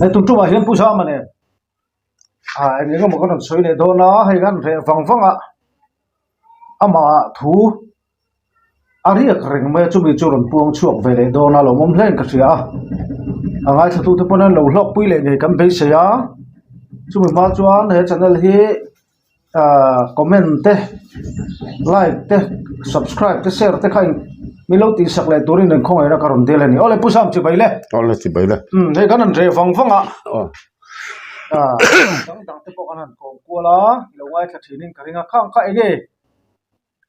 Hei tum tumah hian Pu Zama nen ah eng eng emaw kan rawn sawi leh dawn a, hei kan reh vang vang a, amah thu a riak reng mai a, chumi chu rawn puang chhuak ve leh dawn a, lawmawm hle in ka hria a, a ngaithlatute pawn an lo hlawkpui leh ngei kan beisei a, chumi hma chuan he channel hi. Ahh comment te like te subscribe te share te kha in min lo tih sak leh turin in khawngaihna ka rawn dil a ni awle pu Sam chibai le awle chibai le umm hei kan han reh vang vang a ahh dang dang te pawh kan han kawm kual a i lo ngaithla thin in ka ring a khang kha eng nge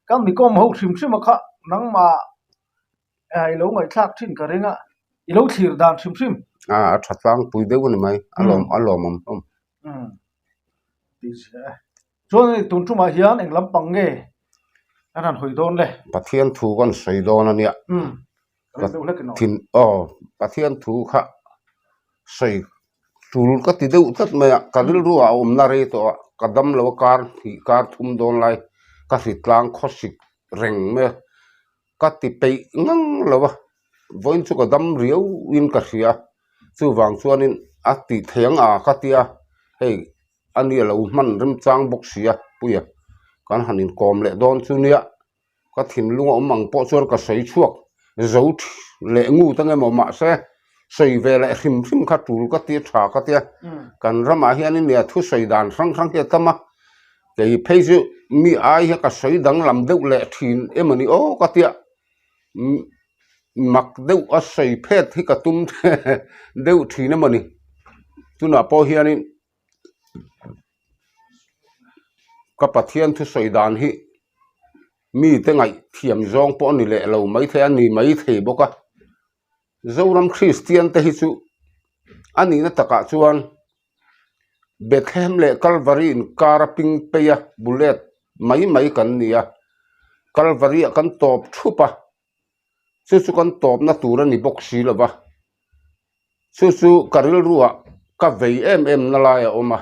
ka mi kawm ho hrim hrim a kha nangmah I lo ngaihthlak thin ka ring a, i lo thlir dan hrim hrim. A a tha tlangpui deuh a ni mai, a lawm a lawmawm hlawm. Umm tih ziah e. Chuan hei tun tumah hian eng lampang nge an han hawi dawn le? Pathian thu kan sawi dawn a nia. Umm ka rin deuh hlek in aw. Thin aw Pathian thu kha sawi tul ka ti deuh tlat mai a, ka rilru ah a awmna rei tawh a, ka dam lo a kar hnih kar thum dawn lai ka hritlang khawsik reng mai a. Ka ti peih ngang lo a, vawiin chu ka dam riau in ka hria, chuvang chuanin a ti thei ang a ka tia, hei a ni a lo hman remchang bawk si a puia kan han inkawm leh dawn chu nia, ka thinlung a awm ang pawh chuan ka sawi chhuak zo leh ngut ang emaw mahse sawi ve leh hrim hrim kha tul ka tia tha ka tia, kan ramah hianin nia thusawi dan hrang hrang hi a tam a. Kei phei chu mi ai hi ka sawi danglam deuh leh thin em a ni aw ka tia mak deuh a sawi phet hi ka tum deuh thin em a ni tunah pawh hianin ka Pathian thusawi dan hi mite ngaihthiam zawng pawh a ni leh lo maithei a ni maithei bawk a. Zoram Kristian te hi chu a nihna takah chuan Bethlehem leh Kalvari inkar a ping phei a bullet mai mai kan ni a, Kalvari ah kan tawp thup a, chu chu kan tawpna tur a ni bawk si lo va, chu chu ka rilruah ka vei em em na lai a awm a,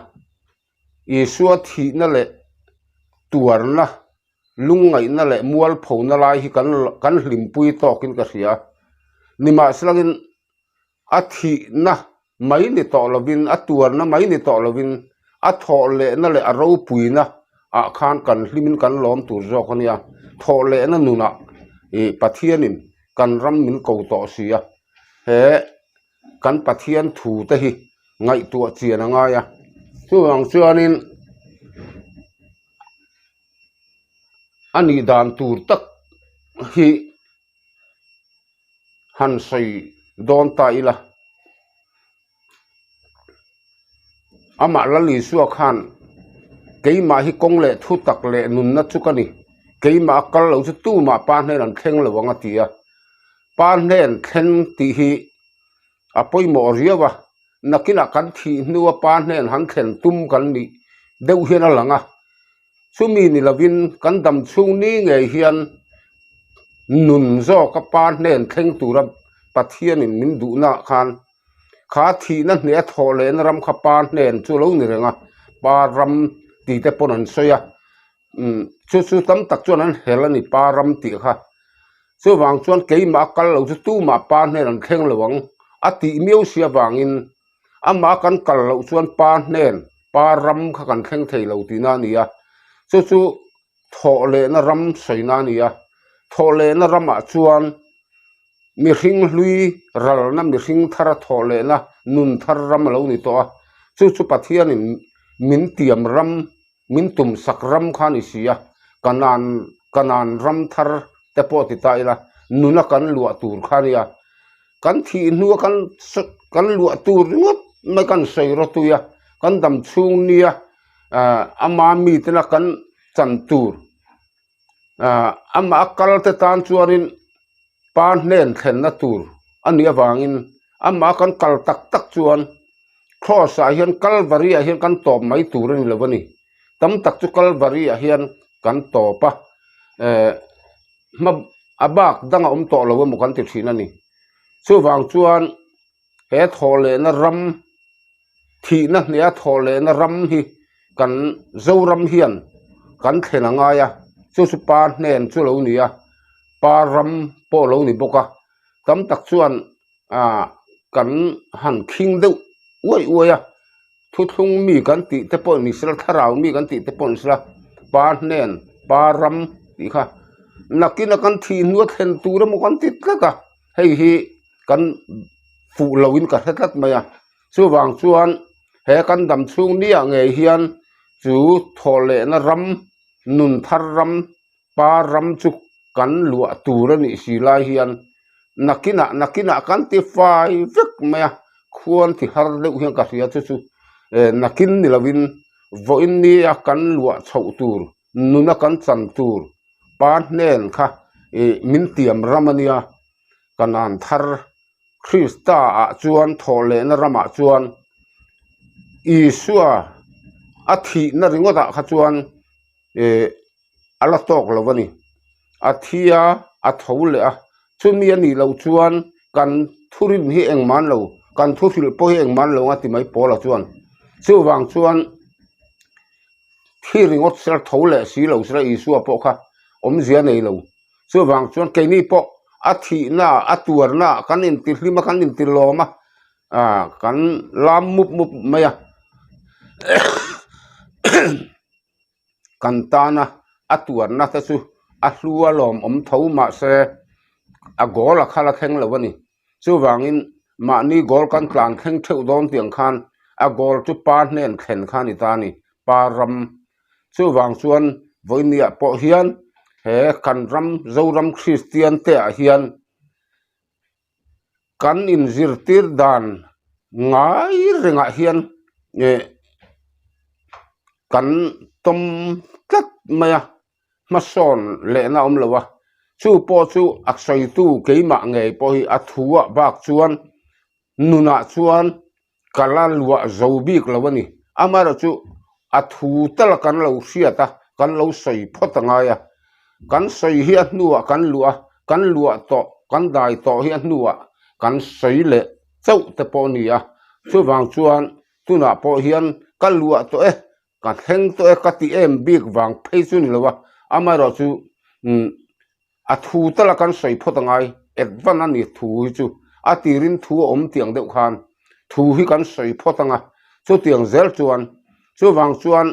Isua thihna leh tuarna lungngaihna leh mualphona lai hi kan kan hlimpui tawkin ka hria. Nimahselangin a thihna mai ni tawh lovin, a tuarna mai ni tawh lovin, a thawhlehna leh a ropuina ah khan kan hlimin kan lawm tur zawk a nia. Thawhlehna nunah ih Pathianin kan ram min ko tawh si a, he kan Pathian thu te hi ngaihtuah chian a ngai a. Chuvang chuanin. A nih dan tur tak hi han sawi dawn ta ila amah Lal Isua khan keimah hi kawng leh thu tak leh nunna chu ka ni keimah a kal lo chu tumah pa hnen an thleng lo ang a ti a pa hnen thleng tih hi a pawimawh riau a nakinah kan thih hnua pa hnen han thlen tum kan nih deuh hian a lang a chumi ni lovin kan dam chhung ni ngei hian nun zawka pa hnen thleng tura Pathianin min duhnaah khan kha thihna hneh a thawh lehna ram kha pa hnen chu a lo ni reng a pa ram tih te pawn an sawi a umm chu chu tam tak chuan an hel a ni pa ram tih kha chuvang chuan keimah a kal lo chu tumah pa hnen an thleng lo ang a tih miau si avangin amah kan kal loh chuan pa hnen pa ram kha kan thleng thei lo tihna a ni a chu chu thawh lehna ram sawina a ni a thawh lehna ramah chuan mihring hlui ralna mihring thar a thawh lehna nun thar ram a lo ni tawh a chu chu Pathianin min tiam ram. Min tum sak ram kha a ni si a, Kanan Kanan ram thar te pawh ti ta ila, nuna kan luah tur kha a nia. Kan thih hnua kan kan luah tur ringawt mai kan sawi rawtui a, kan dam chhung nia ah ama mitena kan chan tur ah amah a kal te tan chuanin pa hnen thlenna tur a nih avangin amah kan kal tak tak chuan Cross ah hian Calvary ah hian kan tawp mai tur a ni lo a ni tam tak chu Calvary ah hian kan tawp a eh hma a bak dang a awm tawh lo emaw kan ti thin a ni chuvang chuan he thawh lehna ram thihna hneha thawh lehna ram hi kan Zoram hian kan thlen a ngai a chu chu pa hnen chu lo ni a pa ram pawh lo ni bawk a tam tak chuan ah kan han khing deuh uai uai a, thuthlung mi kan tih te pawh ni sela thlarau mi kan tih te pawh ni sela pa hnen pa ram tih kha nakin a kan thih hnu a thlen tur emaw kan ti tlat a hei hi kan fuh lo in ka hre tlat mai a chuvang chuan he kan dam chhung ni ah ngei hian chu thawh lehna ram nun thar ram pa ram chu kan luah tur a nih si lai hian nakinah nakinah kan ti fai vek mai a khuan ti har deuh hian ka hria chu chu eh nakin ni lovin vawiin nia kan luah chhoh tur nuna kan chan tur pa hnen kha ih min tiam ram a nia kanan thar Krista ah chuan thawh lehna ramah chuan Isua a thihna ringawt ah kha chuan eh a la tawk lo a ni a thi a a tho leh a chumi a nih loh chuan kan thurin hi engmah an lo kan thu hrilh pawh hi engmah an lo ang a ti mai pawl ah chuan chuvang chuan thi ringawt sela tho leh si lo sela Isua pawh kha awmzia a nei lo chuvang chuan keini pawh a thihna a tuarna kan intihlim a kan intilawm a ah kan lam mup mup mai a. Kan tana a tuarna te chu a hlu a lawmawm tho mahse a goal a khala thleng lo a ni. Chuvangin mahni goal kan tlan thleng theuh dawn tiang khan a goal chu pa hnen thlen kha a ni ta a ni, pa ram. Chuvang chuan vawinia pawh hian he kan ram Zoram Kristian te ah hian kan inzirtir dan ngai rengah hian eh kan tawm tlat mai a hmasawn lehna a awm lo a chu pawh chu a sawitu keimah ngei pawh hi a thu ah bak chuan nunah chuan ka la luah zo bik lo a ni amaherawhchu a thu tal kan lo hriat a kan lo sawi phawt a ngai a kan sawi hi a hnuah kan luah a kan luah tawh kan dai tawh hi a hnuah kan sawi leh chauh te pawh a ni a chuvang chuan tunah pawh hian ka luah tawh e ka thleng tawh e ka ti em bik vang phei chu ni lo a amaherawhchu umm A thu tala kan sawi phawt a ngai, advance a ni thu hi chu a tirin thu a awm tiang deuh khan thu hi kan sawi phawt anga chutiang zel chuan chuvang chuan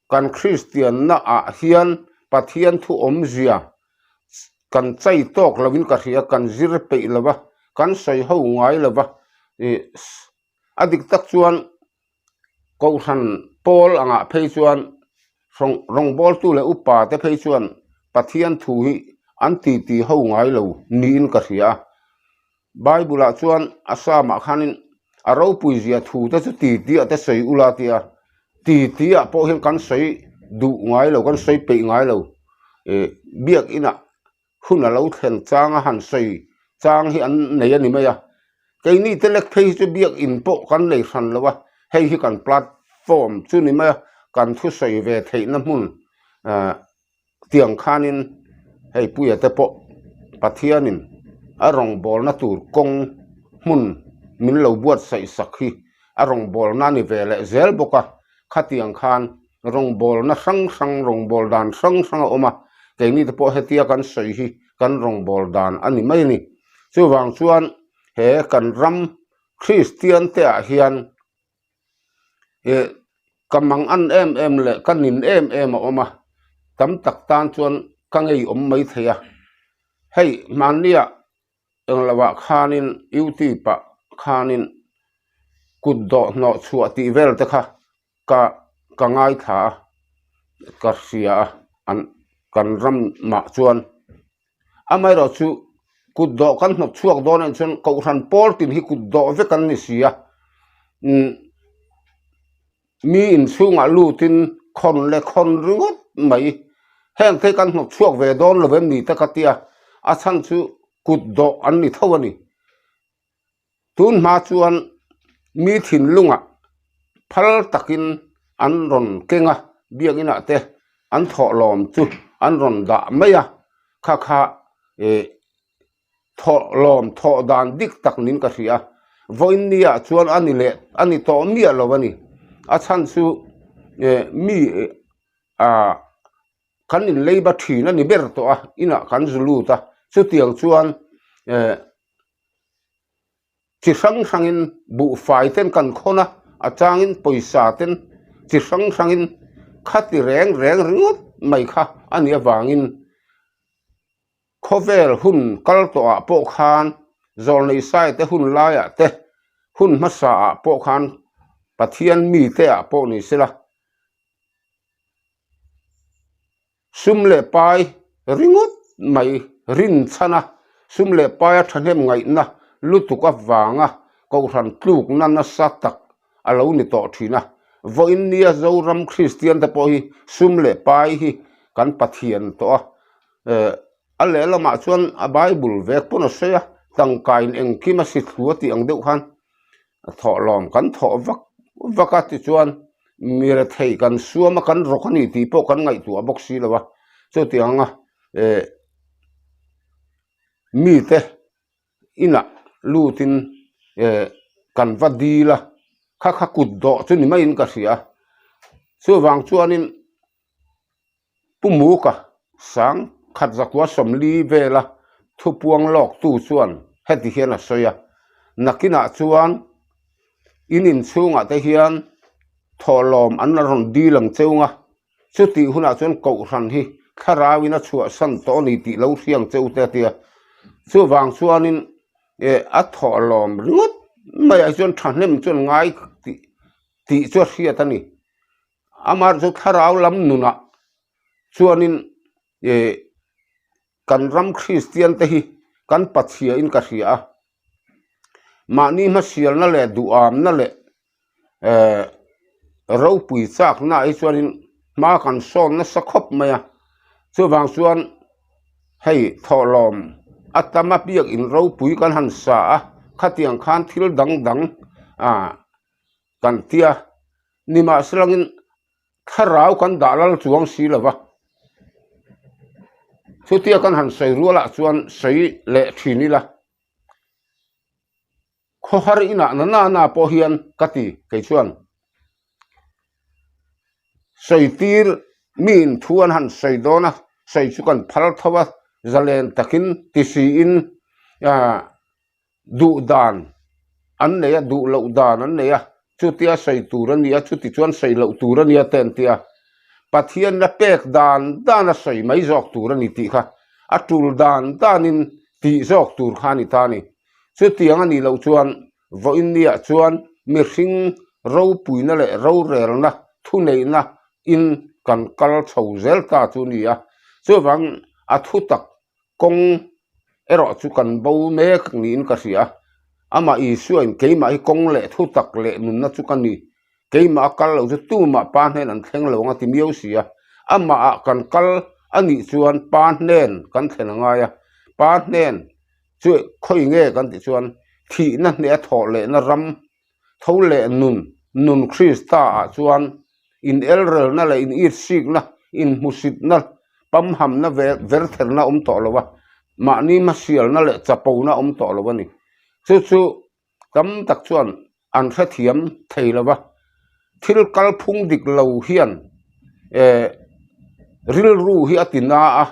kan Kristianna ah hian Pathian thu awmzia kan chai tawk lovin ka hria kan zir peih lova kan sawi ho ngai lova ih a dik tak chuan Kohhran pawl angah phei chuan rawngbawltu leh upa te phei chuan Pathian thu hi an titi ho ngai lo niin ka hria a. Bible ah chuan a samah khanin a ropui zia thu te chu titi ah te sawi ula tia titi ah pawh hian kan sawi duh ngai lo kan sawi peih ngai lo ih biakinah hun a lo thlen chang a han sawi chang hi an nei a ni mai a keini te lek phei hi chu biakin pawh kan nei hran lo a hei hi kan platform chu ni mai a kan thusawi ve theihna hmun ah tiang khanin hei puia te pawh Pathianin a rawngbawlna tur kawng hmun min lo buatsaih sak hi a rawngbawlna a ni ve leh zel bawk a khatiang khan rawngbawlna hrang hrang rawngbâwl dan hrang hrang a awm a keini te pawh hetia kan sawi hi kan rawngbâwl dan a ni mai a ni chuvang chuan he kan ram Kristian te ah hian ih ka mang an em em leh ka nin em em a awm a tam tak tan chuan ka ngei awm mai thei a hei hmannia englo ah khanin youtube ah khanin kut dawh hnawh chhuah tih vel te kha ka ka ngaithla a ka hria a an kan ramah chuan amaherawh chu kut dawh kan hnawt chhuak dawn anih chuan kohhran pawl tin hi kut dawh vek an ni si a umm mi inchhungah lutin khawn leh khawn ringawt mai heng te hi kan hnawt chhuak ve dawn lo em ni te ka tia a chhan chu kut dawh an ni tho a ni. Tun hma chuan mi thinlungah phal takin an rawn keng a, biakinah te an thawhlawm chu an rawn dah mai a, kha kha ih thawhlawm thawh dan dik tak niin ka hria a, vawiinniah chuan a ni leh a ni tawh miah lo a ni, a chhan chu ih mi ah kan inleiba thin a ni ber tawh a, inah kan zu lut a, chutiang chuan eh. Chi hrang hrangin buhfai ten kan khawn a. A changin pawisa ten chi hrang hrangin khati reng reng ringawt mai kha a nih avangin khawvel hun kal tawhah pawh khan zawlnei sai te hun laiah te hun hmasa ah pawh khan Pathian mite ah pawh ni sela Sum leh pai ringawt mai rinchhan a, sum leh paia thahnem ngaihna lutuk avanga Kohhran tlukna nasa tak a lo ni tawh thin a. Vawiin nia Zoram Kristian te pawh hi sum leh pai hi kan Pathian tawh a, a lehlamah chuan a Bible vek pawn a sawi a, tangkain engkim a si thlu a tih ang deuh khan thawhlawm kan thawh vak vak a tichuan mi rethei kan suam a kan rawk a ni tih pawh kan ngaihtuah bawk si lo a chutiang a eh mite inah lutin eh kan va dil a kha kha kut dawh chu ni maiin ka hria chuvang chuanin. Pu Muka sang khat zakua 40 vela thupuang lawktu chuan heti hian a sawi a, Nakinah chuan in inchhungah te hian thawhlawm an la rawn dil ang cheu nga, chutih hunah chuan Kohhran hi thlarauin a chhuahsan tawh a ni tih lo hria ang cheu te a ti a. Chuvang chuanin a thawhlawm ringawt maiah hi chuan thahnem chuan ngai tih chu a hriat a ni. Amah chu thlarau lam nunah chuanin ih kan ram Kristian te hi kan Pathiain ka hria a, mahni hmasialna leh duhamna leh eh ropui chakna ah hi chuanin hma kan sawn nasa khawp mai a, chuvang chuan hei thawhlawm a tam a biakin ropui kan han sa a, khatiang khan thil dang dang ah. Kan tia, nimahselangin thlarau kan dah lal chuang si lo va. Chutia kan han sawi rualah chuan sawi leh thin ila, khawhar inah na na na pawh hian ka ti kei chuan sawi tir miin thu an han sawi dawn a, sawi chu kan phal tho a, zalen takin ti siin ah Duh dan an nei a, duh loh dan an nei a, chutia sawi tur a nia, chuti chuan sawi loh tur a nia te an ti a. Pathianna pek dan dan a sawi mai zawk tur a ni tih kha a tul dan danin tih zawk tur kha a ni ta a ni. Chutiang a nih loh chuan vawiin niah chuan mihring ropuina leh rorelna thuneihna in kan kal chho zel ta chu a ni a. Chuvang a thutak Kawng erawh chu kan bo mek niin ka hria. Amah Isuain keimah hi kawng leh thu tak leh nunna chu ka ni. Keimah a kal lo chu tumah Pa hnen an thleng lo ang a ti miau si a. Amahah kan kal a nih chuan Pa hnen kan thlen a ngai a. Pa hnen chu khawi nge kan tih chuan thihna hneh a thawh lehna ram tho leh nun, nun Krista ah chuan in elrelna leh in itsikna, in hmusitna, pamhamna vertherna awm tawh lo a, mahni hmasialna leh chapona awm tawh lo a ni. Chu chu tam tak chuan an hrethiam thei lo va, thil kalphung dik lo hian eh rilru hi a ti na a,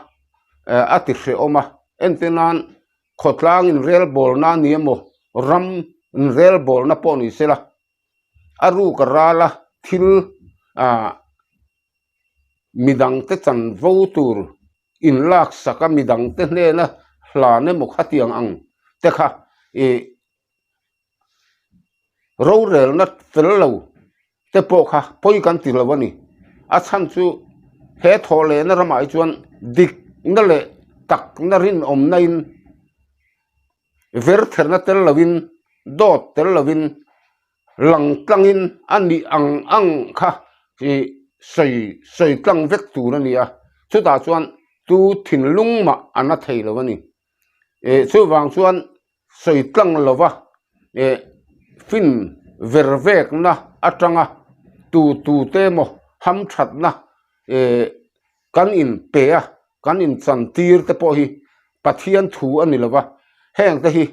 a ti hrehawm a, entir nan Khawtlang inrelbawlna a ni emaw, ram inrelbawlna pawh ni sela, a ruk a ral a, thil ah midangte chanvo tur inlaksak a, midangte hnena hlan emaw khatiang ang te kha ih Rorelna fel lo te pawh kha pawi kan ti lo a ni. A chhan chu he thawh lehna ramah hi chuan dikna leh takna rinawmna in vertherna tel lovin dawt tel lovin lang tlangin a nih ang ang kha ih sawi sawi tlang vek tur a ni a. Chutah chuan tu thinlung mah a na thei lo a ni. Ih chuvang chuan sawi tlang lova eh fin ver vekna atanga tu tu te emaw hamthatna eh kan in pe a kan in chan tir te pawh hi Pathian thu a ni lova heng te hi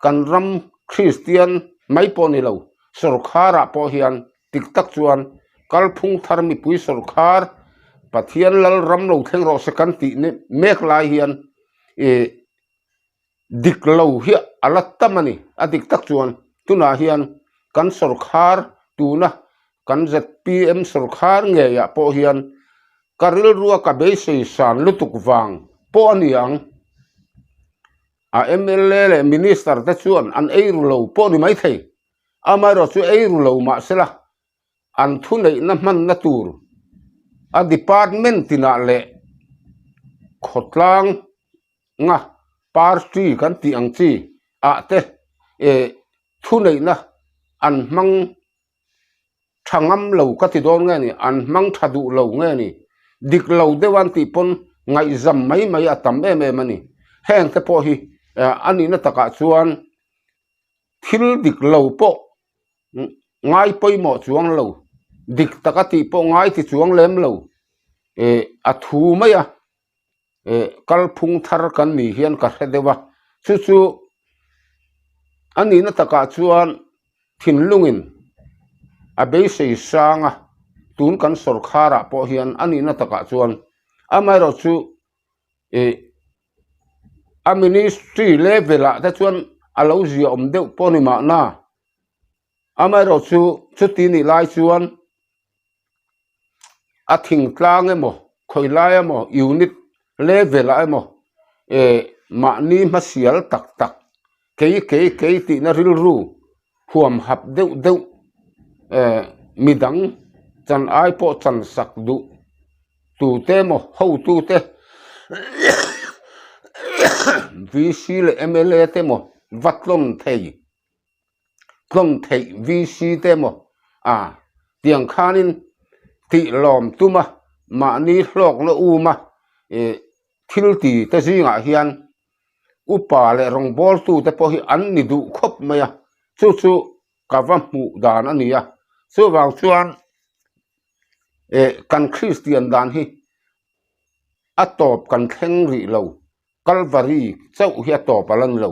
kan ram Kristian mai pawh ni lo sawrkhar ah pawh hian dik tak chuan kalphung thar mipui sawrkhar Pathian lal ram lo thleng rawh se kan tih mek lai hian ih Dik lo hi a la tam a ni. A dik tak chuan tunah hian kan sawrkhar Tuna kan zpm sawrkhar ngeiah pawh hian ka rilrua ka beisei san lutuk vang pawh a ni ang. A mla leh minister te chuan an eiru lo pawh a ni maithei. Amaherawhchu chu eiru lo mahsela an thuneihna hmanna tur a department tinah leh khawtlang nga party kan tih ang chi ah te eh thuneihna an hmang tha ngam lo ka ti dawn nge ni an hmang tha duh lo nge ni dik lo deuh an tih pawn ngaihzam mai mai a tam em em a ni heng te pawh hi a nihna takah chuan thil dik lo pawh ngai pawimawh chuang lo dik taka tih pawh ngai ti chuang lem lo eh a thu mai a. eh kalphung thar kan nih hian ka hre deuh a chu chu a nihna takah chuan thinlungin a beisei sang a tun kan sawrkhar ah pawh hian a nihna takah chuan amaherawh chu ih a ministry level ah te chuan a lo ziahawm deuh pawh a ni mahna amaherawh chu chuti nih lai chuan. a thingtlang emaw khawi lai emaw unit level ah emaw eh mahni hmasial tak tak kei kei kei tihna rilru huam hap deuh deuh eh midang chan ai pawh chan sak duh tute emaw hotute VC leh mla te emaw va tlawn thei. tlawm theih VC te emaw a tiang khanin tih lawm tum a mahni hlawkna um a ih thil ti te zingah hian upa leh rawngbawltu te pawh hi an ni duh khawp mai a chu chu ka va hmuh dan a ni a chuvang chuan ih kan Kristian dan hi a tawp kan thleng rih lo. Kalvari chauh hi a tawp a la ni lo.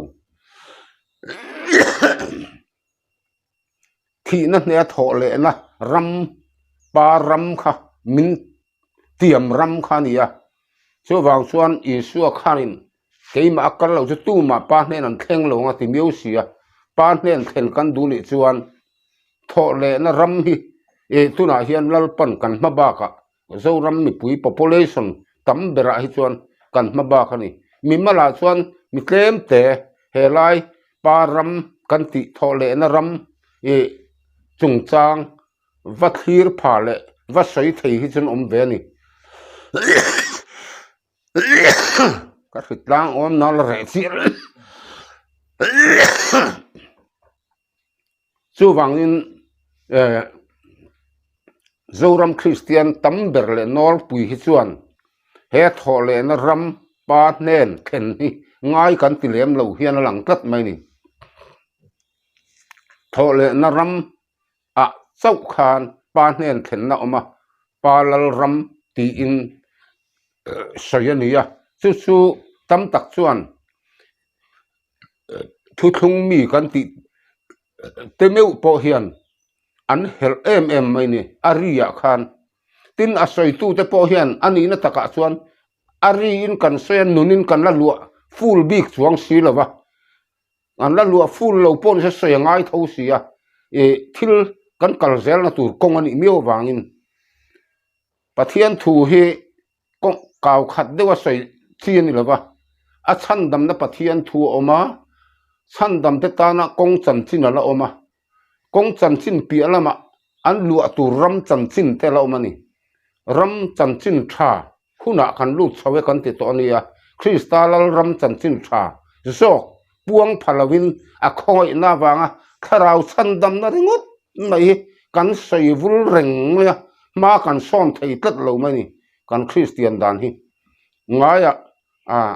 Thihna hneh a thawh lehna ram pa ram kha min tiam ram kha a ni a. Chuvang chuan Isua khanin keimah a kal lo chu tumah pa hnen an thleng lo ang a ti miau si a. Pa hnen thlen kan duh nih chuan thawh lehna ram hi eh tunah hian Lalpan kan hma bakah Zoram mipui population tam berah hi chuan kan hma bak a ni. Mimalah chuan mi tlem te helai pa ram kan tih thawh lehna ram ih chungchang va thlir pha leh va sawi thei hi chuan awm ve a ni. Ka hritlang awm na la reh chiah. Chuvangin eh Zoram Kristian tam ber leh nawlpui hi chuan he thawh lehna ram pa hnen thlen hi ngai kan ti lem lo hian a lang tlat mai a ni. Thawh lehna ram ah chauh khan pa hnen thlenna a awm a, pa lal ram tiin sawi a ni a, chu chu tam tak chuan thuthlung mi kan tih te meuh pawh hian an helh em em mai ni a ri ah khan tin a sawi tu te pawh hian a nihna takah chuan a ri in kan sawi a nun in kan la luah full bik chuang si lo va an la luah full lo pawh nise sawi a ngai tho si a ih thil kan kal zelna tur kawng a nih miau avangin Pathian thu hi kawng kau khat deuha sawi chi a ni lo va, a chhandamna Pathian thu a awm a, chhandamte tana kawng chanchin a la awm a, kawng chanchin piah lamah an luah tur ram chanchin te a la awm a ni. Ram chanchin tha hunah kan lut chho e kan ti tawh a nia, Krista lal ram chanchin tha zawk puang pha loin a khawngaihna avanga thlarau chhandamna ringawt mai hi kan sawi vul reng mai a, hma kan sawn thei tlat lo mai a ni kan Kristian dan hi. Ngaiah ah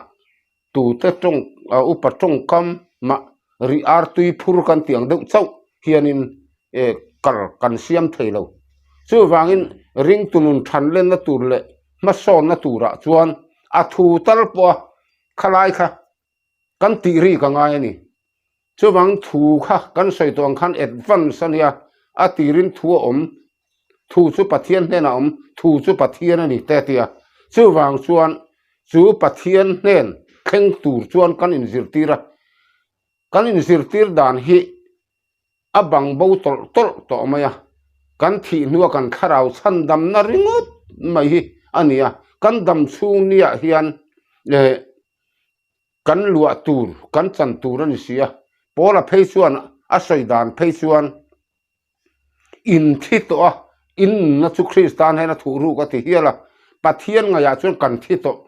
tute tawng ah upa tawngkam mah rih ar tui phur kan tih ang deuh chauh hianin eh kal kan siam thei lo. Chuvangin ringtu nun than lenna tur leh hmasawnna turah chuan a thu tal pawha khalai kha kan tih ri ka ngai a ni. Chuvang thu kha kan sawi tawh ang khan advance a nia, a tirin thu a awm, thu chu Pathian hnenah a awm, thu chu Pathian a ni te a ti a. Chuvang chuan chu Pathian hnen thleng tur chuan kan inzirtir a, kan inzirtir dan hi a bang bo tawlh tawlh tawh mai a. Kan thih hnua kan thlarau chhandamna ringawt mai hi a ni a, kan dam chhung niah hian eh kan luah tur, kan chan tur a ni si a. Paula phei chuan a sawi dan phei chuan in thi tawh a, in nunna chu Krista hnen a thuh ruk a ti hial a, Pathian ngaihah chuan kan thi tawh.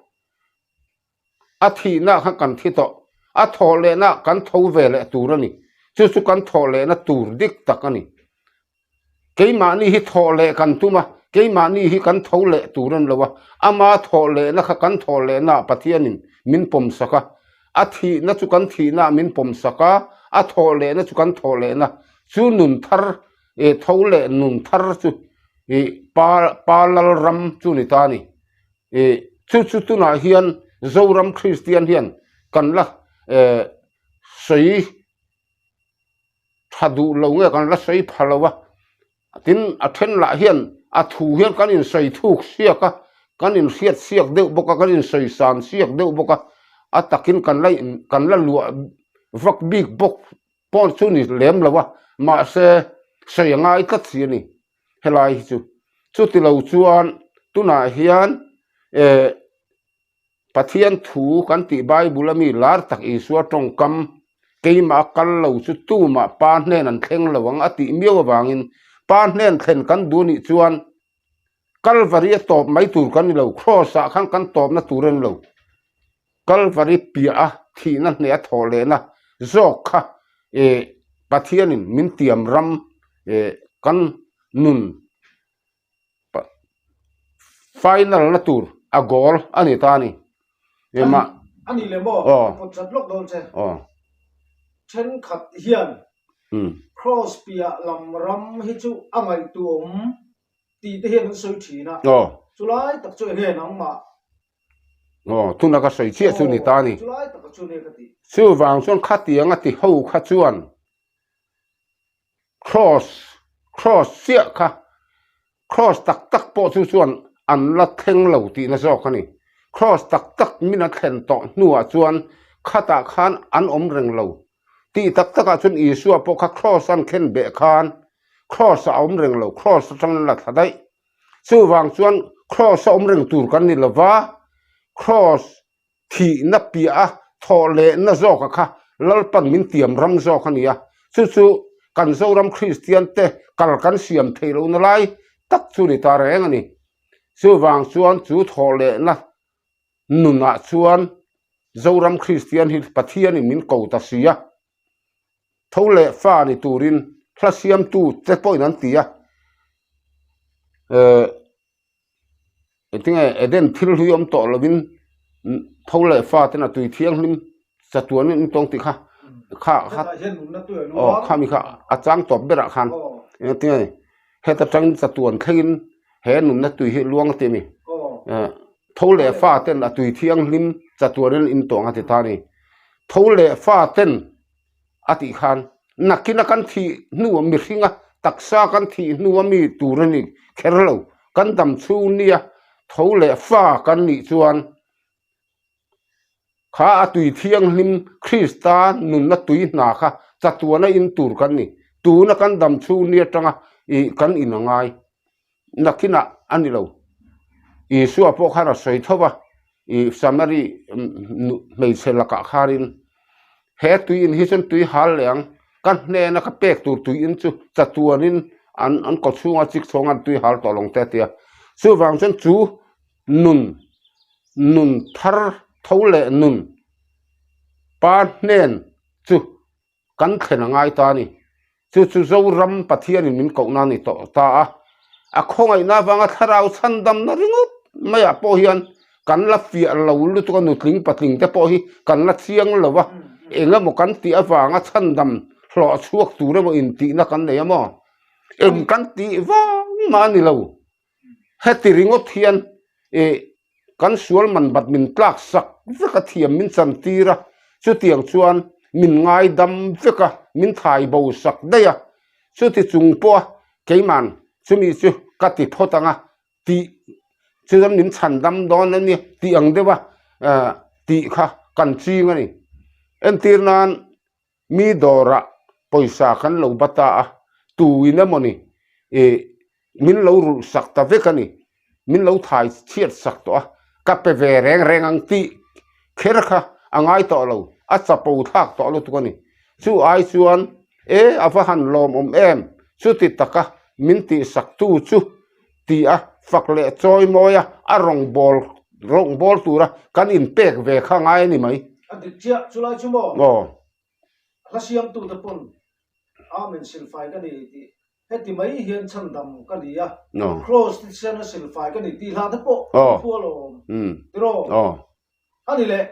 A thihna kha kan thi tawh. A thawh lehna kan tho ve leh tur a ni. Chu chu kan thawh lehna tur dik tak a ni. Keimahni hi thawh leh kan tum a, keimahni hi kan tho leh tur a ni lo a. Ama thawh lehna kha kan thawh lehnaah Pathianin min pawmsak a. A thihna chu kan thihnaah min pawmsak a, a thawh lehna chu kan thawh lehna. Chu nun thar, tho leh nun thar chu Pa Pa Lalram chu ni ta a ni. Ih chu chu tunah hian Zoram Kristian hian kan la eh sawi tha duh lo nge kan la sawi pha lo a, tin a then lah hian a thu hian kan insawi thuk siak a, kan inhriat siak deuh bawk a, kan insawi san siak deuh bawk a, a takin kan la in kan la luah vak bik bawk pawh chu ni lem lo a, mahse sawi a ngai tlat si a ni. Helai hi chu chuti lo chuan tunah hian eh Pathian thu kan tih Bible a mi lar tak Isua tawngkam keimah kal lo chu tumah pa hnen an thleng lo ang a tih miau avangin pa hnen thlen kan duh nih chuan Kalvari a tawp mai tur kan ni lo Cross ah khan kan tawpna tur a ni lo. Kalvari piah a thihna hneh a thawh lehna zawk kha eh Pathianin min tiam ram eh kan nun final na tur a goal a ni ta a ni. Engmah A nih leh maw? Aw. Ka pawt chat lawk dawn che. Aw. Thenkhat hian Cross piah lam ram hi chu a ngaihtuahawm tih te hian an sawi thin a. Aw. Chulai tak chu enge nangmah Aw, tuna ka sawi chiah chu ni ta a ni. Chuvang chuan khatiang a ti ho kha chuan cross, cross chiah kha, cross tak tak pawh chu chuan an la thleng lo tihna zawk a ni. Cross tak tak min a thlen tawh hnuah chuan khatah khan an awm reng lo. Tih tak takah chuan Isua pawh kha cross an khen beh khan cross ah a awm reng lo, cross atangin a la thla daih. Chuvang chuan Kraws a awm reng tur kan ni lova, Kraws thihna piah a thawh lehna zawka kha Lalpan min tiam ram zawk a ni a, chu chu kan Zoram Kristian te kal kan siam theih lohna lai tak chu ni ta reng a ni. Chuvang chuan chu thawh lehna nunah chuan Zoram Kristian hi Pathianin min ko ta si a. Tho leh fa ni turin hla siamtu te pawhin an ti a, eh engtinge Eden thil hlui awm tawh lovin tho leh fa ten a tui thianghlim chatuan in tawng tih kha kha kha aw khami kha a chang tawp berah khan engtinge heta tangin chatuan thlengin he nunna tui hi luang a ti a ni eh tho leh fa ten a tui thianghlim chatuan in in tawng a ti ta a ni tho leh fa ten a tih khan nakina kan thih hnu a mihringa taksa kan thih hnu a mi tur a ni kher lo kan dam chhung nia tho leh fa kan nih chuan kha a tui thianghlim Krista nunna tui hna kha chatuana in tur kan ni tuna kan dam chhung ni atanga ih kan in a ngai nakinah a ni lo Isua pawh khan a sawi tho va ih Samari hmeichhe lakah khanin he tui in hi chuan tui hal leh ang ka hnena ka pek tur tui in chu chatuanin an an kaw chhunga chik chhawng an tui hal tawh lo ang te a ti a chuvang chuan chu nun nun thar tho leh nun pa hnen chu kan thlen a ngai ta a ni. Chu chu Zoram Pathianin min kohna a ni tawh ta a, a khawngaihna avanga thlarau chhandamna ringawt maiah pawh hian kan la fiah lo lutuk a, nutling patling te pawh hi kan la chiang lo a, eng emaw kan tih avanga chhandam hlawh chhuak tur emaw intihna kan nei a maw? Eng kan tih vang mah a ni lo. Heti ringawt hian ih kan sual man bat min tlak sak vek a thiam min chan tir a, chutiang chuan min ngaidam vek a, min thai bo sak daih a, chuti chung pawh a keiman chumi chu ka ti phawt ang a tih chuan min chhan dam dawn a nia tih ang deuh a tih kha kan ching a ni. Entir nan Mi dawrah pawisa kan lo ba ta a, tuin emaw ni ih. Min lo rulh sak ta vek a ni. Min lo thai chhiat sak tawh a, ka pe ve reng reng ang tih kher kha a ngai tawh lo, a chapo thlak tawh lutuk a ni. Chu ai chuan, E, a va han lawmawm em, chuti taka min tihsak tu chu ti a fak leh chawi mawi a, a rawngbâwl rawngbâwl tura kan inpek ve kha ngai a ni mai. A dik chiah, chulai chu maw? Aw. Hla siamtute pawn Amen silfai ka ni tih heti mai hian chhandam ka ni a, Kraws thisen a silfai ka ni tih hla te pawh an phu alawm tiraw? A ni leh,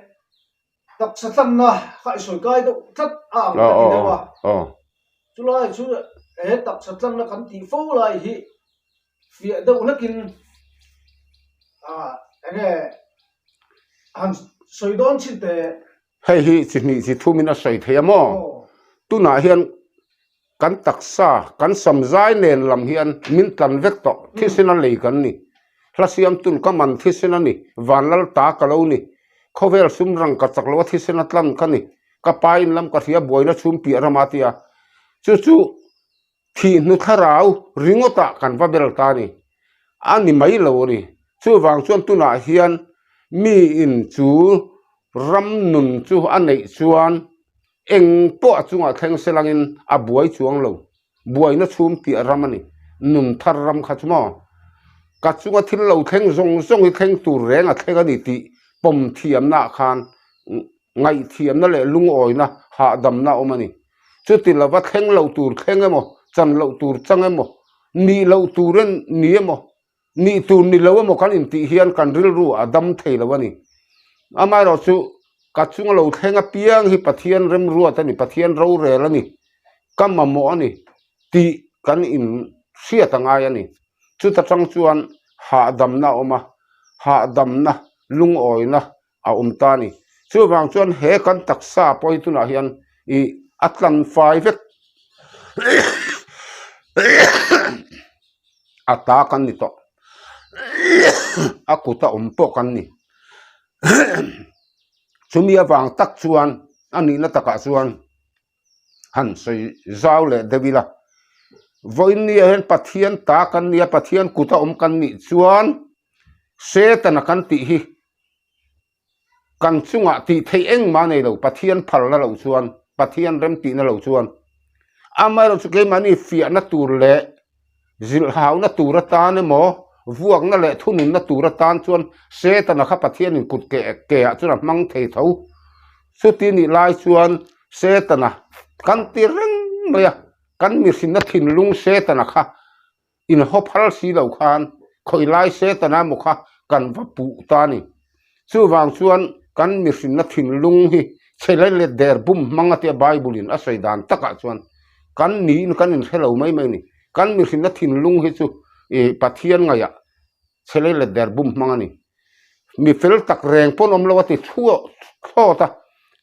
taksa tlanna kha i sawi kai deuh tlat a ang ka ti deuh a, chulai chu he taksa tlanna kan tih fo lai hi fiah deuh hlekin enge han sawi dawn chin teh. Hei hi chi hnih chi thumin a sawi thei a maw? Tunah hian kan taksa, kan samzai nen lam hian min tlan vek tawh, thisen a lei kan ni. Hla siamtun ka man thisen a ni, vanlal ta ka lo ni. Khawvel sum rang ka chak lo a thisen a tlan ka ni. Ka pa in lam ka hria buaina chhum piah rama tia. Chu chu Thih hnu thlarau ringawtah kan va bel ta a ni. A ni mai lo a ni. Chuvang chuan tunah hian miin chu ram nun chu a neih chuan eng pawh a chungah thleng se langin a buai chuang lo. Buaina chhum piah ram a ni. Nun thar ram kha chu maw? Ka chunga thil lo thleng zawng zawng hi thleng tur reng a thleng a ni tih pawm thiamnaah khan ngaihthiamna leh lungawina hahdamna a awm a ni. Chuti lova thleng loh tur thleng emaw, chan loh tur chang emaw, nih loh tur ni emaw, nih tur ni lo emaw kan intih hian kan rilru a dam thei lo a ni. Amaherawh chu ka chunga lo thleng apiang hi Pathian remruat a ni, Pathian rorel a ni, ka mamawh a ni tih kan inhriat a ngai a ni. Chuta tang chuan hahdamna a awm a, hahdamna, lungawina a awm ta a ni. Chuvang chuan he kan taksa pawh hi tunah hian ih a tlan fai vek a ta kan ni tawh a kut a awm pawh kan ni chumi avang tak chuan a nihna takah chuan han sawi zau leh deuh ila vawiin nia hian Pathian ta kan nia Pathian kut a awm kan nih chuan Setana kan tih hi kan chungah tih theih engmah nei lo Pathian phalna loh chuan Pathian remtihna loh chuan amaherawh chu keimahni fiahna tur leh zilhhauna tur atan emaw vuakna leh thununna tur atan chuan Setana kha Pathianin kut ke ke ah chuan a hmang thei tho chuti nih lai chuan Setana kan ti reng mai a kan mihrinna thinlung Setana kha inhaw phal si lo khan khawi lai Setana emaw kha kan va puh ta a ni. Chuvang chuan kan mihrinna thinlung hi chhe leh let der bum hmang a tia Bible in a sawi dan takah chuan kan niin kan inhre lo mai mai a ni. Kan mihrinna thinlung hi chu ih Pathian ngaihah chhe leh let der bum hmang a ni. Mi fel tak reng pawn awm lo a ti thuah thlawt a,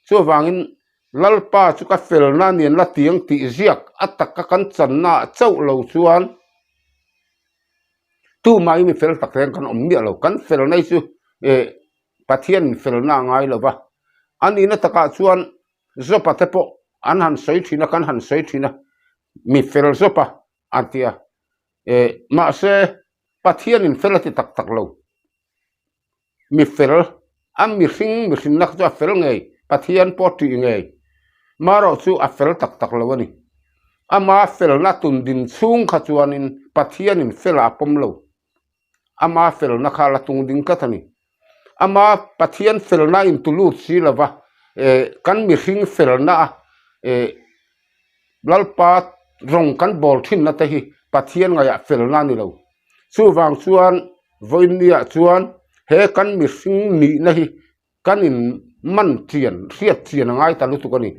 chuvangin Lalpa chu ka felna nen la tiang tih ziak a taka kan channa ah chauh lo chuan tumah mi fel tak reng kan awm miah lo. Kan felna hi chu eh Pathian in felna a ngai lo va, a nihna takah chuan Jopa te pawh an han sawi thin a, kan han sawi thin a, mi fel Jopa a ti a, eh mahse Pathian in fel a ti tak tak lo. Mi fel, a mihring mihrinna kha chu a fel ngei, Pathian pawh ṭih ngei. Marawh chu a fel tak tak lo a ni. Ama felna tundin chhung kha chuanin Pathianin fela a pawm lo. Ama felna kha a la tungding tlat a ni. Ama Pathian felna intulut si lova, eh, kan mihring felna a, eh, Lalpa rawng kan bawl thinna te hi Pathian ngaihah felna a ni lo. Chuvang chuan vawiinniah chuan he kan mihring nihna hi kan in man chian, hriat chian a ngai ta lutuk a ni.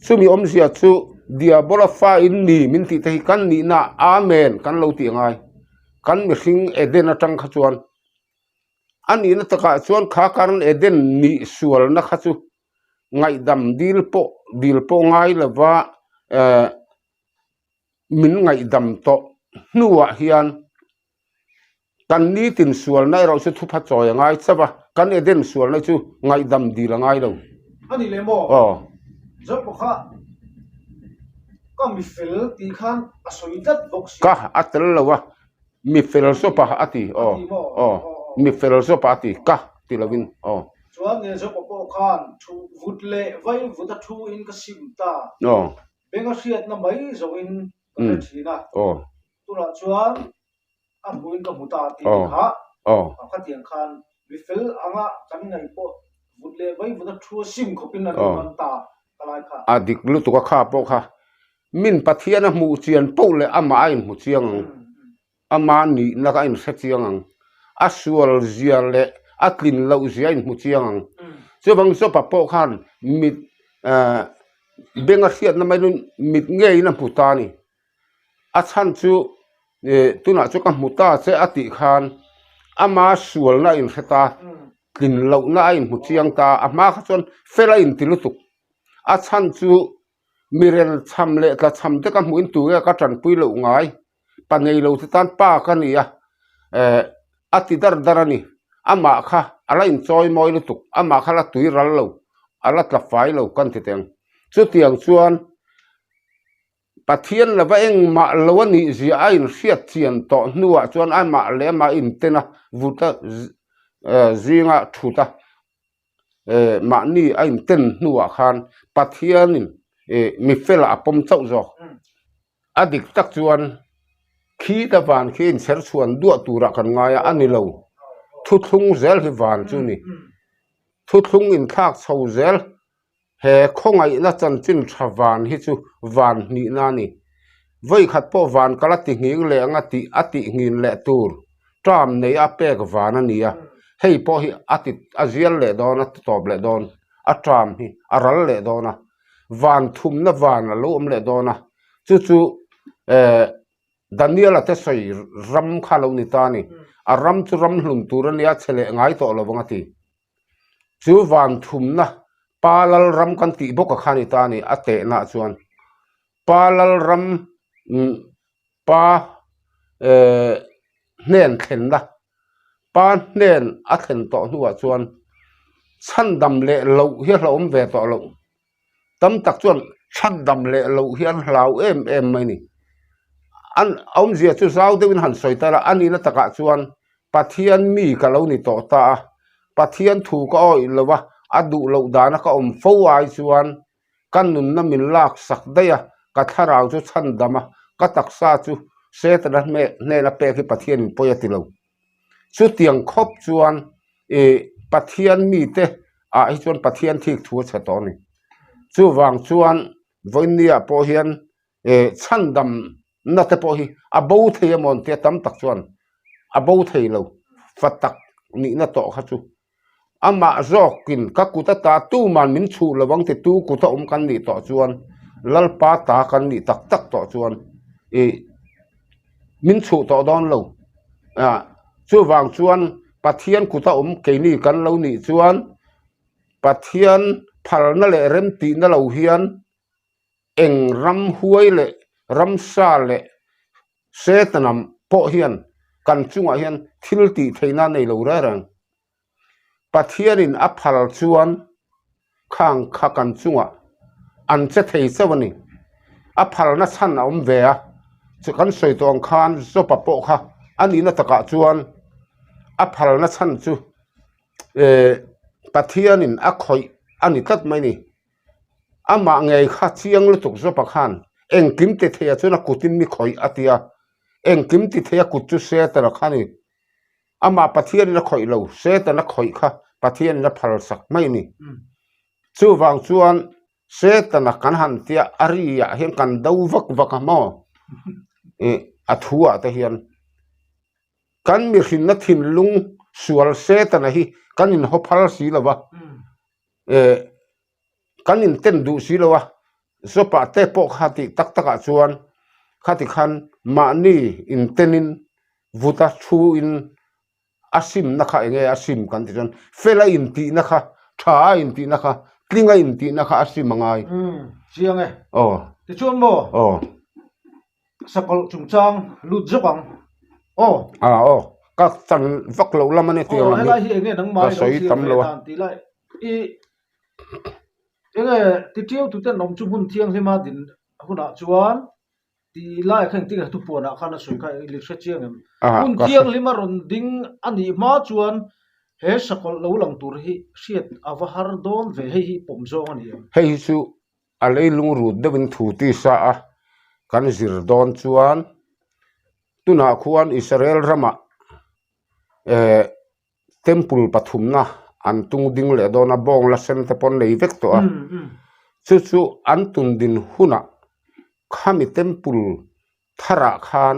Chumi awmzia chu Diabola fa in ni min tih te hi kan nihna Amen kan lo tih a ngai. Kan mihring Eden atang kha chuan a nihna takah chuan kha Garden Eden nih sualna kha chu ngaihdam dil pawh dil pawh ngai lova eh min ngaihdam tawh hnuah hian kan nitin sualna erawh chu thupha chawi a ngai chauh a, kan Eden sualna chu ngaihdam dil a ngai lo. A ni leh maw? Aw. Zawk pawh kha ka mi fel tih khan a sawi tlat bawk si. Ka a tel lo a. Mi fel zawpa a ti, aw, aw, mi fel zawpa a ti, ka ti lovin, aw. Chuan nge zawpa pawh khan thu vut leh vai vut a thu in ka sim ta. Aw. Beng a hriatna mai zawhin ka hre thin a. Aw. Tunah chuan a hmuhin ka hmu ta tih ni kha. Aw. Khatiang khan mi fel anga kan ngaih pawh vut leh vai vut a thu a sim khawpin a lo man ta ka lai kha. A dik lutuk a kha pawh kha Min Pathian a hmuh chian poh leh amah a inhmu chiang ang, ama nihna kha a inhre chiang ang, a sual zia leh a tlin loh zia a inhmu chiang ang. Chuvang Job-a pawh khan mit beng a hriatna mai chu mit ngeiin a hmu ta a ni. A chhan chu tunah chu ka hmu ta che a tih khan ama sualna a inhre ta, tlin lohna a inhmu chiang ta, a hma kha chuan fel a inti lutuk. A chhan chu Mi relchham leh tlachham te ka hmuhin tu nge ka tanpui loh ngai? Pa nei lo te tan pa ka ni a, eh a ti dar dar a ni. Amah kha a la inchawi mawi lutuk, amah kha la tui ral lo, a la tla fai lo kan ti teng. Chutiang chuan Pathian lova engmah lo a nih zia a inhriat chian tawh hnuah chuan amah leh amah inten a, vuta zinga thut a. mahni a inten hnuah khan Pathianin mi felah a pawm chauh zawk. A dik tak chuan khita van khi inchher chhuan duah turah kan ngai a, a ni lo. Thuthlung zel hi van chu ni. Thuthlung inthlak chho zel He khawngaihna chanchin tha van hi chu van hnihna a ni. Vawikhat pawh van kal a ti nghing leh anga tih a tih nghin leh tur term nei a pek van a ni a, hei pawh hi a ti a zial leh dawn a ti tawp leh dawn, a term hi a ral leh dawn a, van thumna van a lo awm leh dawn a, chu chu eh Daniel-a te sawi ram kha lo ni ta a ni. A ram chu ram hlun tur a nia chhe leh ngai tawh lo vang a ti. Chu van thumna Pa Lalram kan tih bawk a kha ni ta a ni a tehna chuan Pa Lalram Pa eh hnen thlenna Pa hnen a thlen tawh hnuah chuan chhandam leh loh hi a hlauhawm ve tawh loh. Tam tak chuan chhandam leh loh hi an hlau em em mai a ni. An awmzia chu zau deuhin han sawi ta la, a nihna takah chuan Pathian mi ka lo ni tawh ta a, Pathian thu ka awih lo a, a duh loh dana ka awm fo ai chuan ka nunna min lak sak daih a, ka thlarau chu chhandam a, ka taksa chu Setana hnena pek hi Pathianin pawi a ti lo. Chutiang khawp chuan ih Pathian mite ah hi chuan Pathian thik thu a chhe tawh a ni. Chuvang chuan vawinia pawh hian ih chhandam na te pawh hi a bo thei emaw an tia tam tak chuan a bo thei lo fa tak nihna tawh kha chu Amah zawkin ka kut ata tuman min chhuh lo ang titu kuta awm kan nih tawh chuan Lalpa ta kan nih tak tak tawh chuan ih min chhuh tawh dawn lo. Ah chuvang chuan Pathian kuta awm keini kan lo nih chuan Pathian phalna leh remtihna lo hian eng ramhuai leh ramsa leh Setana pawh hian kan chungah hian thil tih theihna a nei lo reng reng. Pathianin a phal chuan khang kha kan chungah an che thei chauh a ni. A phalna chhan a awm ve a, chu kan sawi tawh ang khan Job-a pawh kha a nihna takah chuan a phalna chhan chu eh Pathianin a khawih a ni tlat mai a ni. Amah ngei kha chiang lutuk Job-a khan engkim ti theia chuan a kutin mi khawih a ti a, engkim ti theia kut chu Setana kha a ni. Amah Pathianin a khawih lo, Setana khawih kha Pathianin a phalsak mai a ni. Chuvang chuan Setana kan han tia a ri-ah hian kan do vak vak a maw? Ih a thu-ah te hian kan mihrinna thinlung sual Setana hi kan inhaw phal si lo va. eh kan inten duh si lo a, Job-ah te pawh kha tih tak takah chuan khati khan mahni intenin vuta thuin a simna kha eng nge a sim kan tih chuan fel a intihna kha tha a intihna kha tling a intihna kha a sim a ngai. Umm chiang e. Aw. Tichuan maw? Aw. Sakawlh chungchang lut zawk ang. Aw. Ah aw. Ka chan vak loh lam a ni tiang lam hi. Aw helai hi enge nangmah Ka sawi tam lo a. dan tih lai i enge ti tiau tuten awm chu hmun thianghlima din hunah chuan. Tih lai kha engtin nge thupuanah khan a sawi kha i hre chiang em? Hun thianghlim a rawn ding a nih hma chuan he sakawlh lo lang tur hi hriat a va har dawn ve, hei hi pawm zawng a ni em? Hei hi chu a leilung rut deuhin thu tisa a kan zir dawn chuan tunah khuan Israel ramah eh Temple pathumna an tung ding leh dawn a, bawng la sen te pawh an nei vek tawh a, chu chu an tun din hunah khami temple tharah khan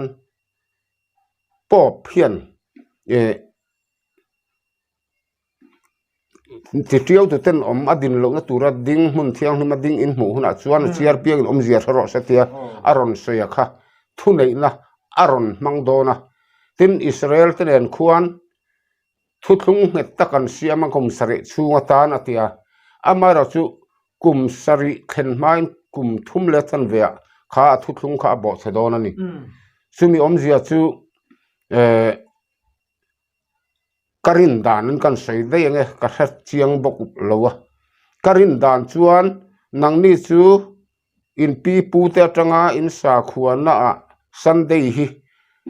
Pope hian eh ti tiau tu ten awm a din lohna tura ding hmun thianghlim a ding in hmuh hunah chuan a chiar piangin awmzia hre rawh se tia a rawn sawi a kha thuneihna a rawn hmang dawn a. Tin, Israel te nen khuan thuthlung nghet tak an siam a, kum sarih chhung atan a ti a. Amaherawh chu kum sarih thlen hmain kum thum leh chanve ah kha a thuthlung kha a bawhchhe dawn a ni. Chumi awmzia chu eh ka rin dan in kan sawi daih ang e, ka hre chiang bawk lo a. Ka rin dan chuan nangni chu In pi pu te atanga in sakhuana ah Sunday hi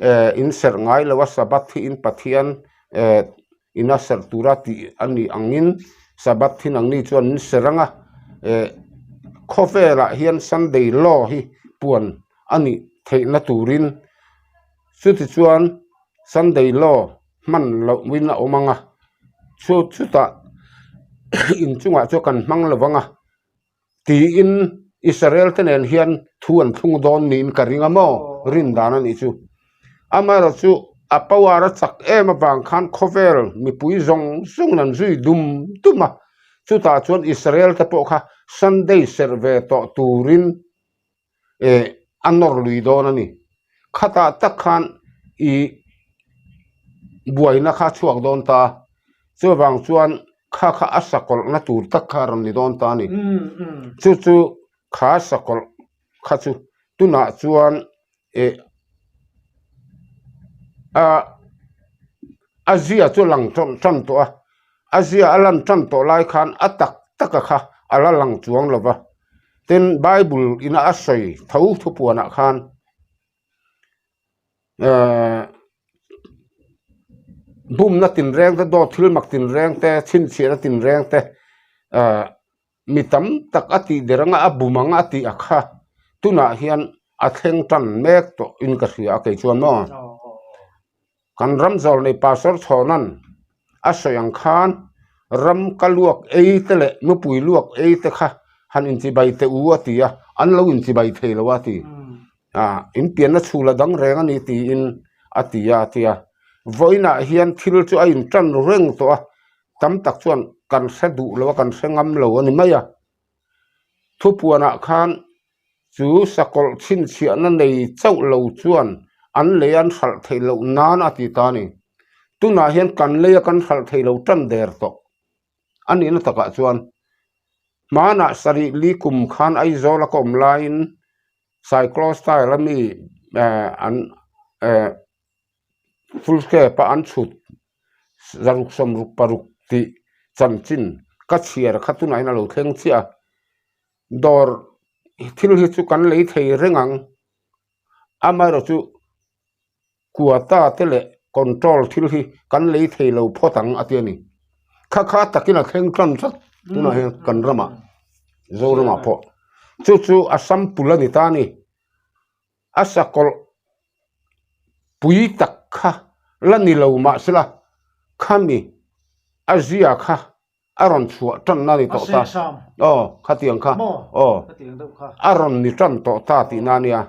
eh in serh ngai lo a Sabbath hi in Pathian eh ina serh tura tih a nih angin Sabbath hi nangni chuan in serh ang a eh khawvelah hian Sunday law hi puan a nih theihna turin chuti chuan Sunday law hman loh in a awm ang a chu chutah inchungah chuan kan hmang lo vang a. Tiin Israel te nen hian thu an thlung dawn niin ka ring a maw? Rin dan a nih chu. Amaherawh chu a power a chak em avang khan khawvel mipui zawng zawngin an zui dum dum a, chutah chuan Israel te pawh kha Sunday serh ve tawh turin eh a nawr lui dawn a ni. Khatah tak khan ih buaina kha a chhuak dawn ta a, chuvang chuan kha kha a sakawlhna tur tak kha a rawn ni dawn ta a ni. Chu chu kha sakawlh kha chu tunah chuan eh a a zia chu a lang tan tan tawh a, a zia a lan tan tawh lai khan a tak tak a kha a la lang chuang lo va. Tin, Bible ina a sawi tho thupuanah khan ehh bumna tinreng te dawt thil mak tinreng te chhinchhiahna tinreng te ehh mi tam tak a tih der anga a bum anga a tih a kha tunah hian a thleng tan mek tawh in ka hria a kei chuan maw kan ram zawr nei pastor chhawnan a sawi ang khan ram ka luak ei te leh nupui luak ei te kha han inchibai teh u a ti a an lo inchibai thei lo a ti ah in pianna chhul a dang reng a ni tiin a ti a a ti a vawiinah hian thil chu a intan reng tawh a tam tak chuan kan hre duh lo a kan hre ngam lo a ni mai a thupuanah khan chu sakawlh chhinchhiahna nei chauh lo chuan an lei an hralh theih loh nan a ti ta a ni tunah hian kan lei a kan hralh theih lo tan der tawh a nihna takah chuan hmanah sarih li kum khan Aizawl a ka awm laiin Cyclo style a mi eh an eh full step a an chhut zaruk sawmruk paruk tih chanchin ka chhiar kha tunah hian a lo thleng chiah a dawr thil hi chu kan lei thei reng ang amaherawh chu quota te leh control thil hi kan lei thei lo phawt ang a ti a ni kha kha takin a thleng tan tlat tunah hian kan ramah Zoramah pawh chu chu a sample a ni ta a ni a sakawlh pui tak kha la ni lo mahsela khami a zia kha a rawn chhuah tanna a ni tawh ta aw khatiang kha aw a rawn ni tan tawh ta tihna a nia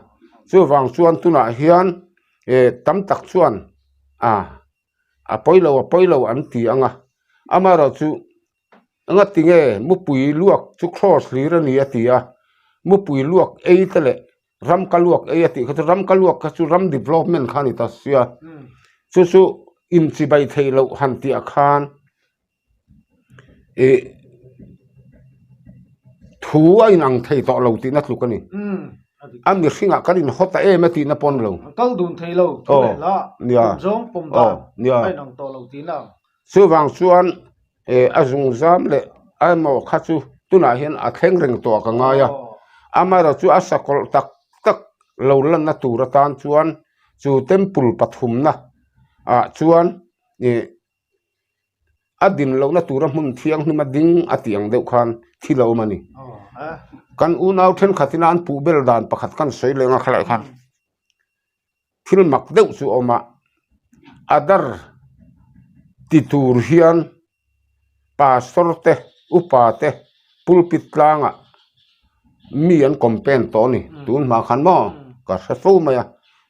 chuvang chuan tunah hian eh tam tak chuan a a pawi lo a pawi lo an ti ang a amaherawh chu engati nge mupui luak chu cross hlir a ni a ti a mupui luak ei te leh ram ka luak ei a tih kha chu ram ka luak kha chu ram development kha a ni ta sia chu chu inchibai theih loh han tih ah khan. Ih thu a inang thei tawh lo tihna tluk a ni. A mihringah kan inhaw ta em a tihna pawh a ni lo. Kal dun thei lo thu leh hla pawm zawng pawm dan a inang tawh lo tihna ang. Chuvang chuan eh a zungzam leh a emaw kha chu tunah hian a thleng reng tawh ah ka ngai a. Amaherawhchu a sakawlh tak tak. lo lanna tur atan chuan chu temple pathumna ah chuan ih a din lohna tura hmun thianghlim a ding a tih ang deuh khan thil a awm a ni. Kan unau thenkhat ina an puh bel dan pakhat khan sawi leng a khalai khan thil mak deuh chu a awm a, a dar ti tur hian pastor te upa te pulpit tlangah mi an campaign tawh a ni tun hma khan maw ka hre fo mai a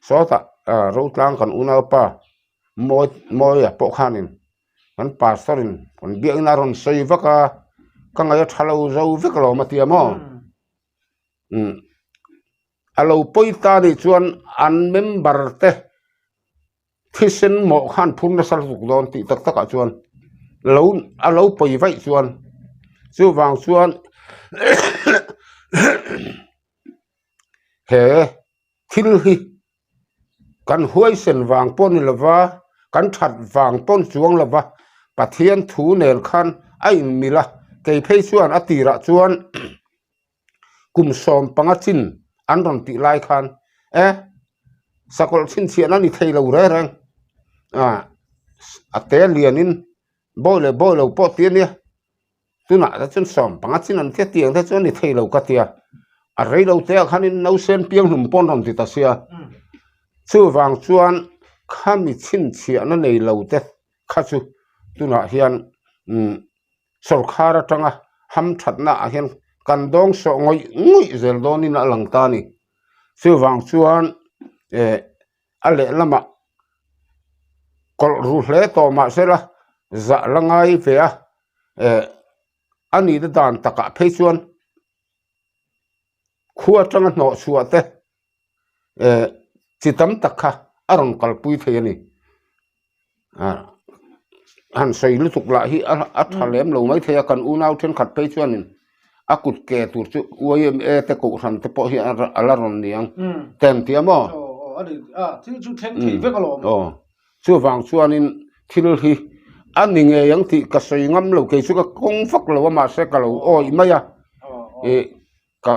sawtah rotlang kan unaupa mawi mawia pawh khanin kan pastor in kan biakna a rawn sawi vak a ka ngaih a tha lo zo vek alawm a tia maw umm a lo pawi ta nih chuan an member te thisen mawh khan phur nasa lutuk dawn tih tak takah chuan lo a lo pawi vaih chuan chuvang chuan he thil hi. Kan huaisen vang pawh ni lova, kan that vang pawh ni chuang lova, Pathian thu nen khan a inmil a, kei phei chuan a tirah chuan kum 15 chin an rawn tih lai khan e sakawlh chhinchhiahna ni thei lo reng reng a, a te lianin bawi leh bawi lo pawh ti a nia. Tunah te chuan 15 chin an tia tiang te chuan ni thei lo ka tia. A rei lo te ah khanin nausen piang hlum pawh an rawn ti ta sia. Chuvang chuan khami chhinchhiahna nei lo te kha chu tunah hian umm sawrkhar atanga hamthatna ah hian kan dawng sawh ngawih ngawih zel dawnin a lang ta a ni. Chuvang chuan eh a lehlamah kawlh ru hle tawh mahsela zah la ngai ve a eh a nihna dan takah phei chuan khua atanga hnawh chhuah te eh chi tam tak kha a rawn kalpui thei a ni ah han sawi lutuk lah hi a tha lem lo maithei a kan unau thenkhat phei chuanin a kut ke tur chu YMA te kohhran te pawh hi a la rawn ni ang ten tia maw? Aw chuvang chuanin thil hi a ni ngei ang tih ka sawi ngam lo kei chu ka kawng vak lo a mahse ka lo awih mai a ih ka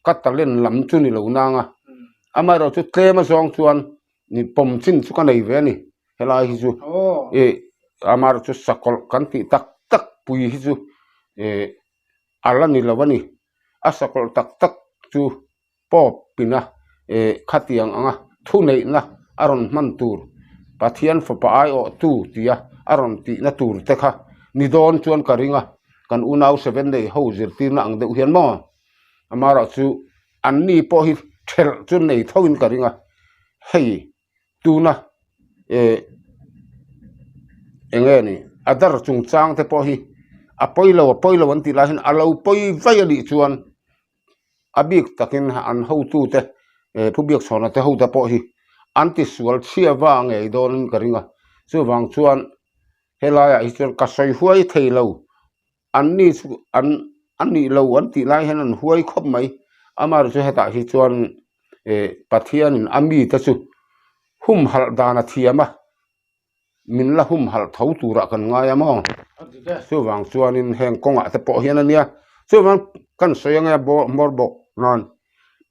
ka talent lam chu ni lo nang a amaherawh chu tlem azawng chuan pawm chin chu ka nei ve a ni helai hi chu ih amaherawh chu sakawlh kan tih tak tak pui hi chu ih. a la ni lo a ni. A sakawlh tak tak chu Pope ina eh khatiang anga thuneihna a rawn hman tur, Pathian fapa aiawhtu tia a rawn tihna tur te kha ni dawn chuan ka ring a, kan unau Seven Day ho zirtirna ang deuh hian maw? Amaherawh chu anni pawh hi thelh chu nei thoin ka ring a, hei tuna eh eng nge ni a dar chungchang te pawh hi a pawi lo a pawi lo an tih lai hian a lo pawi vaih a nih chuan a bik takin an hotu te eh pu Biakchhawna te ho te pawh hi an ti sual chhia va ngei dawnin ka ring a chuvang chuan helaiah hi chuan ka sawi huai thei lo. An ni chu an a nih lo an tih lai hian an huai khawp mai. Amaherawhchu chu hetah hi chuan eh Pathianin a mite chu humhalh dan a thiam a, min la humhalh tho turah kan ngai a maw? Chuvang chuanin heng kawngah te pawh hian a nia. Chuvang kan sawi ange hmawr bawk nan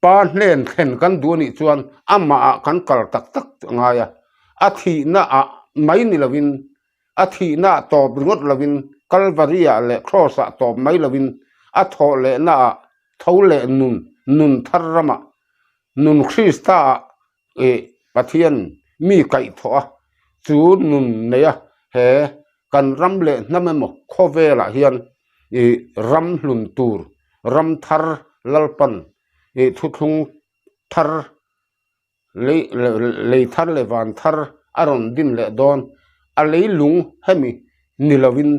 pa hnen thlen kan duh a nih chuan amahah kan kal tak tak a ngai a, a thihnaah mai ni lovin A thihnaah tawp ringawt lovin Kalvari-ah leh Kraws-ah tawp mai lovin a thawh lehnaah tho leh nun, nun thar ramah, nun Krista-ah ih Pathian mi kaihthawh a, chu nun neia he kan ram leh hnam emaw khawvelah hian ih ram hlun tur, ram thar Lalpan ih thuthlung thar Lei lei thar leh van thar a rawn din leh dawn. A lei lung hemi ni lovin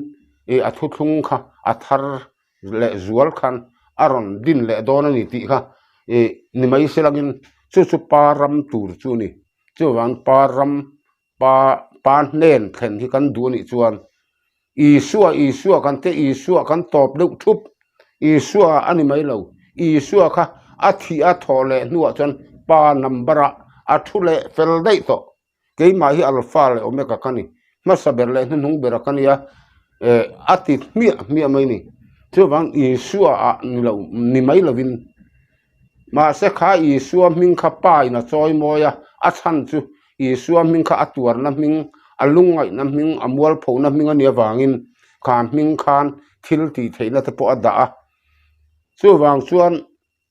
ih a thuthlung kha a thar leh zual khan a rawn din leh dawn a ni tih kha ih ni mai se langin chu chu pa ram tur chu a ni. Chuvang pa ram pa pa hnen thlen hi kan duh a nih chuan Isua, Isua kan te Isua kan tawp deuh thup. Isua a ni mai lo. Isua kha a thih a thawh leh hnuah chuan pa number ah a thu leh fel daih tawh. Keimah hi Alpha leh Omega ka ni. Hmasa ber leh hnuhnung bera ka nia. Eh, a ti hmiah hmiah mai ni. Chuvang Isua ah ni lo, ni mai lovin. Mahse kha Isua hming kha Pa in a chawi mawi a, a chhan chu Isua hming kha a tuarna hming, a lungngaihna hming, a mualphona hming a nih avangin kha hming khan thil tih theihna te pawh a dah a. Chuvang chuan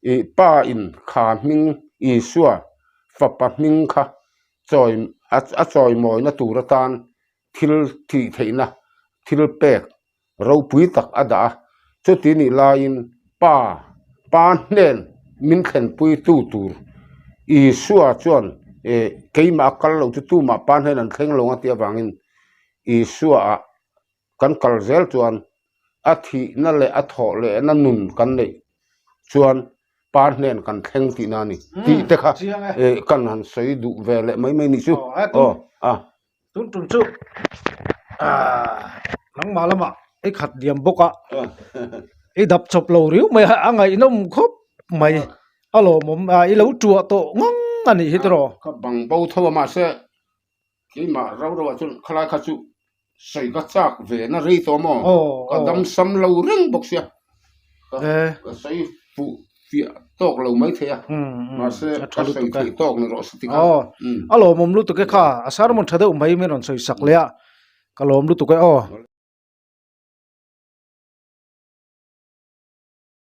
ih Pa in kha hming Isua fapa hming kha chawi a chawimawina tur atan thil tih theihna thil pek ropui tak a dah a, chuti nih laiin Pa, Pa hnen min thlenpuitu tur Isua chuan eh keimah a kal lo chu tumah Pa hnen an thleng lo ang a tih avangin Isua ah kan kal zel chuan a thihna leh a thawh lehna nun kan neih chuan Pa hnen kan thleng tihna a ni tih te kha eh kan han sawi duh ve leh mai mai nih chu aw a. Tun tum chu nangmah lamah i khat diam bawk a, i dap chawp lo riau mai a, a ngaihnawm khawp mai a lawmawm a, i lo tuah tawh ngang a nih hi tiraw. Ka bang bo tho a mahse keimah rau rauah chuan khalai kha chu sawi ka chak ve na rei tawh maw ka dam sam lo reng bawk sia ka sawi fuh fiah tawk lo mai thei a mahse ka sawi theih tawk ni rawh se ti kha a lawmawm lutuk e kha a sermon tha deuh mai min rawn sawi sak leh a ka lawm lutuk e aw.